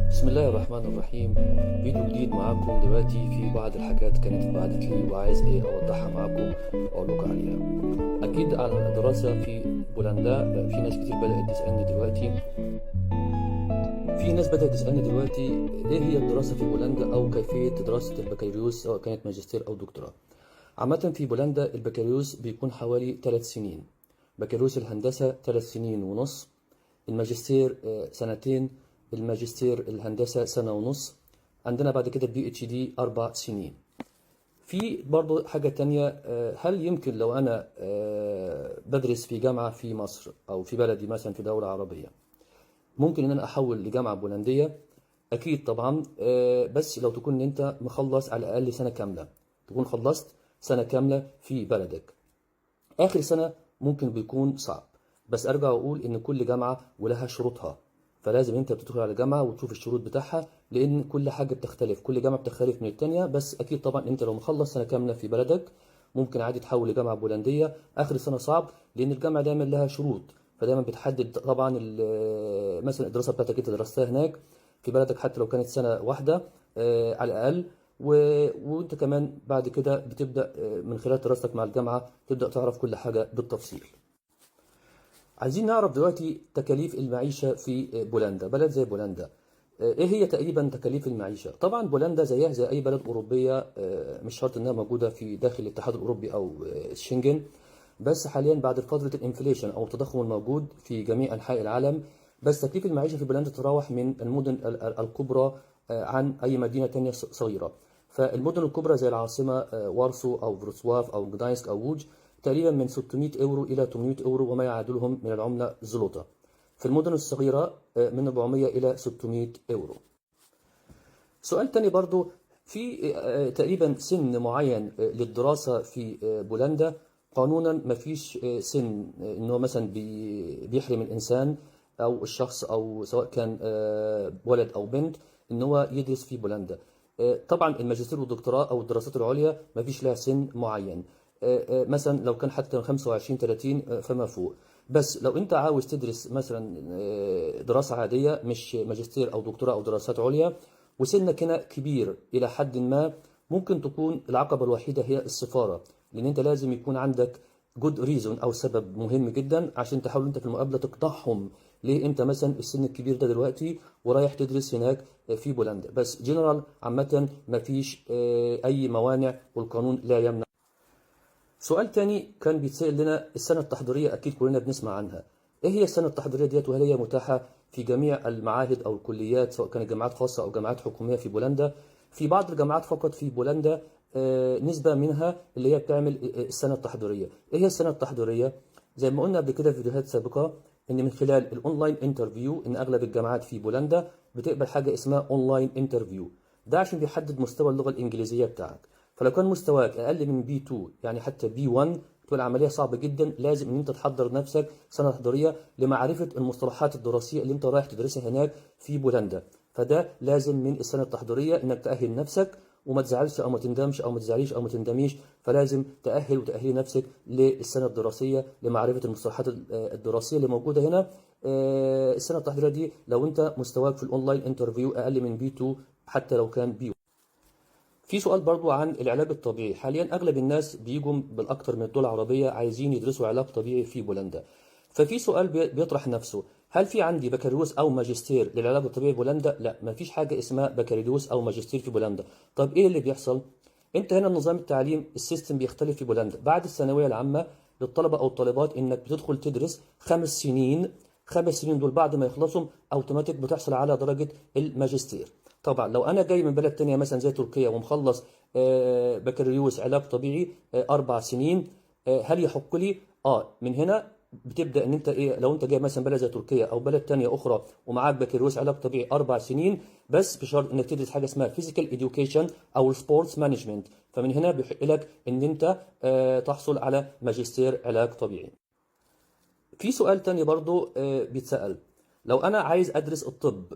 بسم الله الرحمن الرحيم. فيديو جديد معاكم دلوقتي. في بعض الحاجات كانت اتبعتت لي وعايز اوضحها معاكم واقول لكم عليها. اكيد على الدراسة في بولندا في ناس كتير بدأت تسألني دلوقتي. في ناس بدأت تسألني دلوقتي ايه هي الدراسة في بولندا او كيفية دراسة البكالوريوس سواء كانت ماجستير او دكتوراه. عامة في بولندا البكالوريوس بيكون حوالي 3 سنين، بكالوريوس الهندسة 3 سنين ونص، الماجستير سنتين، الماجستير الهندسة سنة ونص، عندنا بعد كده ال PhD 4 سنين. في برضو حاجة تانية، هل يمكن لو أنا بدرس في جامعة في مصر أو في بلدي مثلا في دولة عربية ممكن إن أنا أحول لجامعة بولندية؟ أكيد طبعا، بس لو تكون أنت مخلص على الأقل سنة كاملة، تكون خلصت سنة كاملة في بلدك. آخر سنة ممكن بيكون صعب، بس أرجع وأقول إن كل جامعة ولها شروطها، فلازم أنت بتدخل على جامعة وتشوف الشروط بتاعها، لأن كل حاجة بتختلف، كل جامعة بتختلف من التانية. بس أكيد طبعا أنت لو مخلص سنة كاملة في بلدك ممكن عادي تحول لجامعة بولندية. آخر سنة صعب لأن الجامعة دايما لها شروط، فدايما بتحدد طبعا مثلا الدراسة بتاعتك أنت درستها هناك في بلدك حتى لو كانت سنة واحدة على الأقل، وانت كمان بعد كده بتبدأ من خلال دراستك مع الجامعة تبدأ تعرف كل حاجة بالتفصيل. عايزين نعرف دلوقتي تكاليف المعيشة في بولندا، بلد زي بولندا ايه هي تقريبا تكاليف المعيشة؟ طبعا بولندا زيها زي اي بلد أوروبية، مش شرط انها موجودة في داخل الاتحاد الأوروبي او الشنجن، بس حاليا بعد فترة ال inflation او التضخم الموجود في جميع انحاء العالم، بس تكلفة المعيشة في بولندا تتراوح من المدن الكبرى عن اي مدينة تانية صغيرة. فالمدن الكبرى زي العاصمة وارسو او فروتسواف او جداينسك او ووج تقريبا من 600 اورو الى 800 اورو وما يعادلهم من العملة زلوتا. في المدن الصغيرة من 400 الى 600 اورو. سؤال تاني برضو، في تقريبا سن معين للدراسة في بولندا؟ قانونا مفيش سن ان هو مثلا بيحرم الانسان او الشخص او سواء كان ولد او بنت ان هو يدرس في بولندا. طبعا الماجستير والدكتوراه او الدراسات العليا مفيش لها سن معين، مثلا لو كان حتى 25 30 فما فوق. بس لو انت عاوز تدرس مثلا دراسة عادية مش ماجستير او دكتوراه او دراسات عليا وسنك هنا كبير الى حد ما، ممكن تكون العقبة الوحيدة هي السفارة، لان انت لازم يكون عندك good reason او سبب مهم جدا عشان تحاول انت في المقابلة تقنعهم ليه انت مثلا السن الكبير ده دلوقتي ورايح تدرس هناك في بولندا. بس جنرال عامة مفيش اي موانع والقانون لا يمنع. سؤال تاني كان بيتسأل لنا، السنة التحضيرية أكيد كلنا بنسمع عنها، إيه هي السنة التحضيرية ديت وهل هي متاحة في جميع المعاهد أو الكليات سواء كانت جامعات خاصة أو جامعات حكومية في بولندا؟ في بعض الجامعات فقط في بولندا نسبة منها اللي هي بتعمل السنة التحضيرية. إيه هي السنة التحضيرية؟ زي ما قلنا قبل كده في فيديوهات سابقة إن من خلال ال online interview، إن أغلب الجامعات في بولندا بتقبل حاجة اسمها online interview، ده عشان بيحدد مستوى اللغة الإنجليزية بتاعك. فلو كان مستواك اقل من B 2 يعني حتى B 1 تبقى العملية صعبة جدا، لازم ان انت تحضر نفسك سنة تحضيرية لمعرفة المصطلحات الدراسية اللي انت رايح تدرسها هناك في بولندا. فده لازم من السنة التحضيريه انك تاهل نفسك وما تزعلش او ما تندمش او ما تزعليش او ما تندميش، فلازم تاهل وتاهلي نفسك للسنة الدراسية لمعرفة المصطلحات الدراسية اللي موجودة هنا. السنة التحضيريه دي لو انت مستواك في ال online interview اقل من B 2 حتى لو كان B. في سؤال برضو عن العلاج الطبيعي. حاليا اغلب الناس بيجوا بالاكثر من الدول العربية عايزين يدرسوا علاج طبيعي في بولندا، ففي سؤال بيطرح نفسه، هل في عندي بكالوريوس او ماجستير للعلاج الطبيعي في بولندا؟ لا، ما فيش حاجة اسمها بكالوريوس او ماجستير في بولندا. طب ايه اللي بيحصل؟ انت هنا نظام التعليم ال system بيختلف في بولندا. بعد الثانوية العامة للطلبة او الطالبات انك بتدخل تدرس 5 سنين، 5 سنين دول بعد ما يخلصوا اوتوماتيك بتحصل على درجه الماجستير. طبعا لو انا جاي من بلد تانية مثلا زي تركيا ومخلص بكالوريوس علاج طبيعي 4 سنين، هل يحق لي؟ من هنا بتبدا ان انت ايه، لو انت جاي مثلا بلد زي تركيا او بلد تانية اخرى ومعاك بكالوريوس علاج طبيعي 4 سنين، بس بشرط انك تدرس حاجة اسمها physical education او sports management، فمن هنا بيحق لك ان انت تحصل على ماجستير علاج طبيعي. في سؤال تاني برضو بيتسأل، لو انا عايز ادرس الطب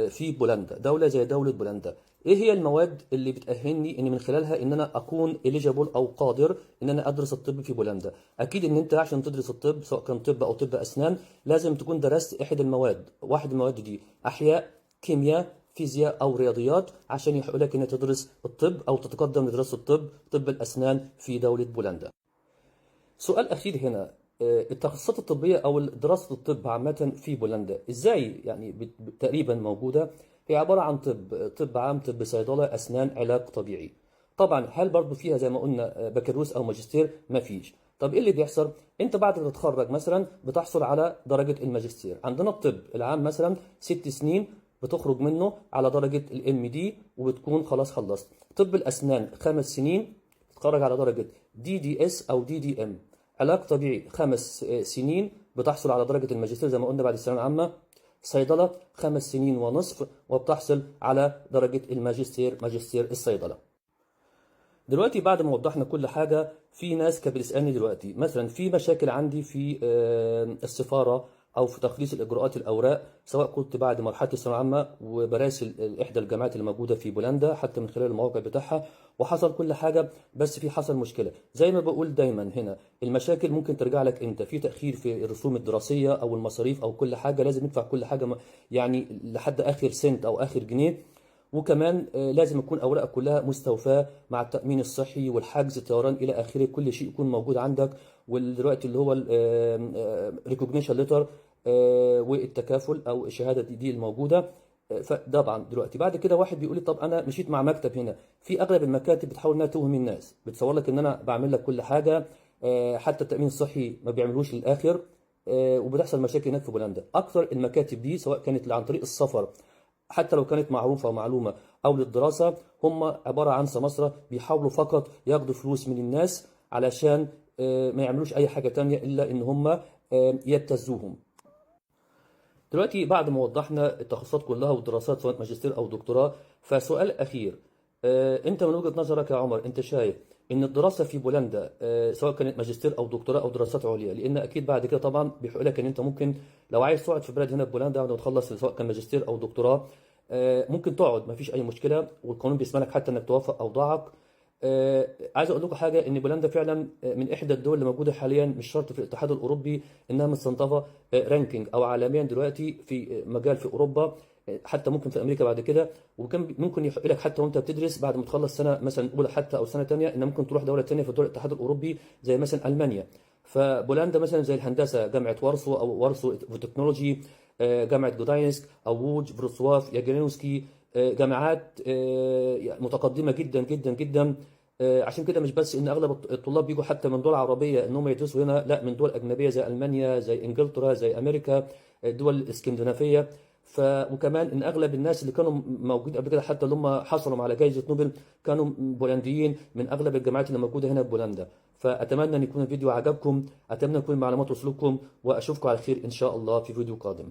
في بولندا، دولة زي دولة بولندا، ايه هي المواد اللي بتاهلني ان من خلالها ان انا اكون eligible او قادر ان انا ادرس الطب في بولندا؟ اكيد ان انت عشان تدرس الطب، سواء كان طب او طب اسنان، لازم تكون درست احد المواد، واحد المواد دي احياء، كيمياء، فيزياء او رياضيات، عشان يحق لك ان تدرس الطب او تتقدم لدراسة الطب، طب الاسنان في دولة بولندا. سؤال أخير هنا، التخصصات الطبية أو دراسة الطب عامة في بولندا إزاي يعني تقريبا موجودة؟ هي عبارة عن طب، طب عام، طب صيدلة، أسنان، علاج طبيعي. طبعا هل برضو فيها زي ما قلنا بكالوريوس أو ماجستير؟ ما فيش. طب إيه اللي بيحصل؟ أنت بعد ما تتخرج مثلا بتحصل على درجة الماجستير. عندنا الطب العام مثلا 6 سنين بتخرج منه على درجة ال MD وبتكون خلاص خلصت. طب الأسنان 5 سنين تتخرج على درجة DDS أو DDM. علاج طبيعي 5 سنين بتحصل على درجة الماجستير زي ما قلنا بعد الثانوية العامة. صيدلة 5 سنين ونصف وبتحصل على درجة الماجستير، ماجستير الصيدلة. دلوقتي بعد ما وضحنا كل حاجة، في ناس كانت بتسألني دلوقتي مثلا في مشاكل عندي في السفارة أو في تخليص الإجراءات الأوراق، سواء كنت بعد مرحلة الثانوية العامة وبراسل إحدى الجامعات اللي موجودة في بولندا حتى من خلال المواقع بتاعها وحصل كل حاجة، بس في حصل مشكلة. زي ما بقول دايما هنا، المشاكل ممكن ترجع لك أنت في تأخير في الرسوم الدراسية أو المصاريف أو كل حاجة، لازم ندفع كل حاجة يعني لحد آخر سنت أو آخر جنيه. وكمان لازم يكون اوراقك كلها مستوفاه مع التامين الصحي والحجز الطيران الى اخره، كل شيء يكون موجود عندك. ودلوقتي اللي هو ال recognition letter والتكافل او الشهادة دي الموجوده. فطبعا دلوقتي بعد كده واحد بيقول لي: طب انا مشيت مع مكتب هنا. في اغلب المكاتب بتحاول انها توهم الناس، بتصور لك ان انا بعمل لك كل حاجه، حتى التامين الصحي ما بيعملوش للاخر، وبتحصل مشاكل هناك في بولندا. اكثر المكاتب دي سواء كانت عن طريق السفر حتى لو كانت معروفة ومعلومة أو للدراسة، هم عبارة عن سماسرة بيحاولوا فقط ياخدوا فلوس من الناس علشان ما يعملوش أي حاجة تانية إلا إن هم يبتزوهم. دلوقتي بعد ما وضحنا التخصصات كلها والدراسات سواء ماجستير او دكتوراه، فسؤال اخير، انت من وجهة نظرك يا عمر، انت شايف ان الدراسة في بولندا سواء كانت ماجستير او دكتوراه او دراسات عليا، لان اكيد بعد كده طبعا بيحق لك ان انت ممكن لو عايز تقعد في بلد هنا في بولندا بعد ما تخلص سواء كان ماجستير او دكتوراه، ممكن تقعد ما فيش اي مشكله، والقانون بيسمح لك حتى انك توافق اوضاعك. عايز اقول لكم حاجه، ان بولندا فعلا من احدى الدول اللي موجودة حاليا، مش شرط في الاتحاد الاوروبي، انها متصنفه ranking او عالميا دلوقتي في مجال في اوروبا، حتى ممكن في امريكا بعد كده. وكان ممكن يحق لك حتى وانت بتدرس بعد ما تخلص سنة مثلا اولى حتى او سنة ثانية ان ممكن تروح دولة ثانية في دول الاتحاد الاوروبي زي مثلا المانيا. فبولندا مثلا زي الهندسه، جامعه وارسو او وارسو technology، جامعه جداينسك او ووج، فروتسواف ياجيلونسكي، جامعات متقدمة جدا جدا جدا. عشان كده مش بس ان اغلب الطلاب بيجوا حتى من دول عربية ان هم يدرسوا هنا، لا، من دول اجنبية زي المانيا، زي انجلترا، زي امريكا، الدول الاسكندنافيه. وكمان ان اغلب الناس اللي كانوا موجودين قبل كده، حتى اللي هم حصلوا على جائزة نوبل، كانوا بولنديين من اغلب الجامعات اللي موجودة هنا في بولندا. فاتمنى ان يكون الفيديو عجبكم، اتمنى يكون المعلومات وصلتكم، واشوفكم على خير ان شاء الله في فيديو قادم.